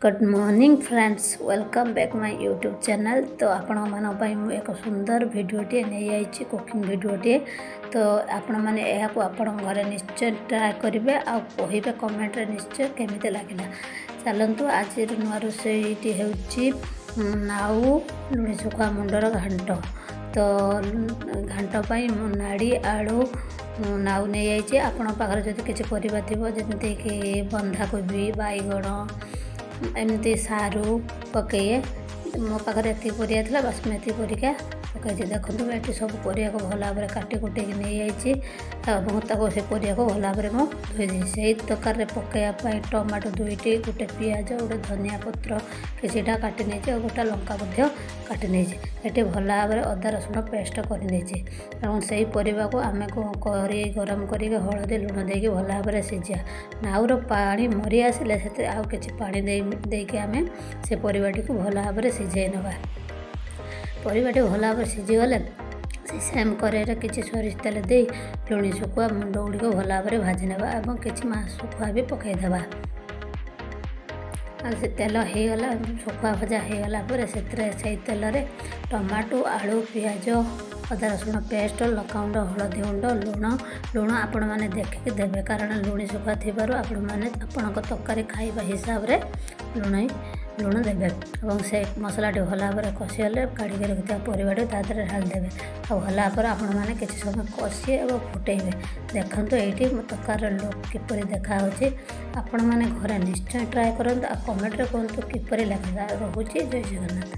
Good morning friends, welcome back my YouTube channel। ତ ଆପଣମାନଙ୍କ ପାଇଁ ମୁଁ ଏକ ସୁନ୍ଦର ଭିଡ଼ିଓଟିଏ ନେଇଆଇଛି, କୁକିଂ ଭିଡ଼ିଓଟିଏ। ତ ଆପଣମାନେ ଏହାକୁ ଆପଣଙ୍କ ଘରେ ନିଶ୍ଚୟ ଟ୍ରାଏ କରିବେ ଆଉ କହିବେ କମେଣ୍ଟରେ ନିଶ୍ଚୟ କେମିତି ଲାଗିଲା। ଚାଲନ୍ତୁ, ଆଜିର ନୂଆ ରୋଷେଇଟି ହେଉଛି ନାଉ ଲୁଣି ଶୁଖୁଆ ମୁଣ୍ଡର ଘାଣ୍ଟ। ତ ଘାଣ୍ଟ ପାଇଁ ମୁଁ ନାଡ଼ି, ଆଳୁ, ନାଉ ନେଇଯାଇଛି। ଆପଣଙ୍କ ପାଖରେ ଯଦି କିଛି ପରିବା ଥିବ, ଯେମିତିକି ବନ୍ଧାକୋବି, ବାଇଗଣ, ଏମିତି ସାରୁ ପକାଇବେ। ମୋ ପାଖରେ ଏତିକି ପରିବା ଥିଲା, ବାସ୍ ମୁଁ ଏତିକି ପରିବା ପକାଇଛି। ଦେଖନ୍ତୁ, ମୁଁ ଏଠି ସବୁ ପରିବାକୁ ଭଲ ଭାବରେ କାଟି କୁଟିକି ନେଇଯାଇଛି ଏବଂ ତାକୁ ସେ ପରିବାକୁ ଭଲ ଭାବରେ ମୁଁ ଧୋଇ ଦେଇଛି। ସେଇ ତରକାରୀରେ ପକାଇବା ପାଇଁ ଟମାଟୋ ଦୁଇଟି, ଗୋଟେ ପିଆଜ, ଗୋଟେ ଧନିଆ ପତ୍ର କିଛିଟା କାଟି ନେଇଛି ଆଉ ଗୋଟେ ଲଙ୍କା ମଧ୍ୟ କାଟି ନେଇଛି। ଏଠି ଭଲ ଭାବରେ ଅଦା ରସୁଣ ପେଷ୍ଟ କରିନେଇଛି ଏବଂ ସେଇ ପରିବାକୁ ଆମେ କରି ଗରମ କରିକି ହଳଦୀ ଲୁଣ ଦେଇକି ଭଲ ଭାବରେ ସିଝା। ନାଉର ପାଣି ମରି ଆସିଲେ ସେଥିରେ ଆଉ କିଛି ପାଣି ଦେଇ ଦେଇକି ଆମେ ସେ ପରିବାଟିକୁ ଭଲ ଭାବରେ ସିଝାଇ ନେବା। ପରିବାଟି ଭଲ ଭାବରେ ସିଝିଗଲେ ସେ ସେମ୍ କରେଇରେ କିଛି ସୋରିଷ ତେଲ ଦେଇ ଲୁଣି ଶୁଖୁଆ ମୁଣ୍ଡ ଗୁଡ଼ିକ ଭଲ ଭାବରେ ଭାଜି ନେବା ଏବଂ କିଛି ଶୁଖୁଆ ବି ପକାଇଦେବା। ଆଉ ସେ ତେଲ ହେଇଗଲା, ଶୁଖୁଆ ଭଜା ହେଇଗଲା ପରେ ସେଥିରେ ସେଇ ତେଲରେ ଟମାଟୋ, ଆଳୁ, ପିଆଜ, ଅଦା ରସୁଣ ପେଷ୍ଟ, ଲଙ୍କାଗୁଣ୍ଡ, ହଳଦୀ ଗୁଣ୍ଡ, ଲୁଣ। ଲୁଣ ଆପଣମାନେ ଦେଖିକି ଦେବେ, କାରଣ ଲୁଣି ଶୁଖୁଆ ଥିବାରୁ ଆପଣମାନେ ଆପଣଙ୍କ ତରକାରୀ ଖାଇବା ହିସାବରେ ଲୁଣ ଦେବେ ଏବଂ ସେ ମସଲାଟି ଭଲ ଭାବରେ କଷିଗଲେ କାଢ଼ିକି ରଖିଥିବା ପରିବାଟି ତା ଦେହରେ ଢାଳିଦେବେ ଆଉ ଭଲ ଭାବରେ ଆପଣମାନେ କିଛି ସମୟ କଷି ଏବଂ ଫୁଟେଇବେ। ଦେଖନ୍ତୁ, ଏଇଠି ମୋ ତରକାରୀର ଲୁକ୍ କିପରି ଦେଖାହେଉଛି। ଆପଣମାନେ ଘରେ ନିଶ୍ଚୟ ଟ୍ରାଏ କରନ୍ତୁ ଆଉ କମେଣ୍ଟରେ କୁହନ୍ତୁ କିପରି ଲାଗିଲା। ରହୁଛି, ଜୟ ଜଗନ୍ନାଥ।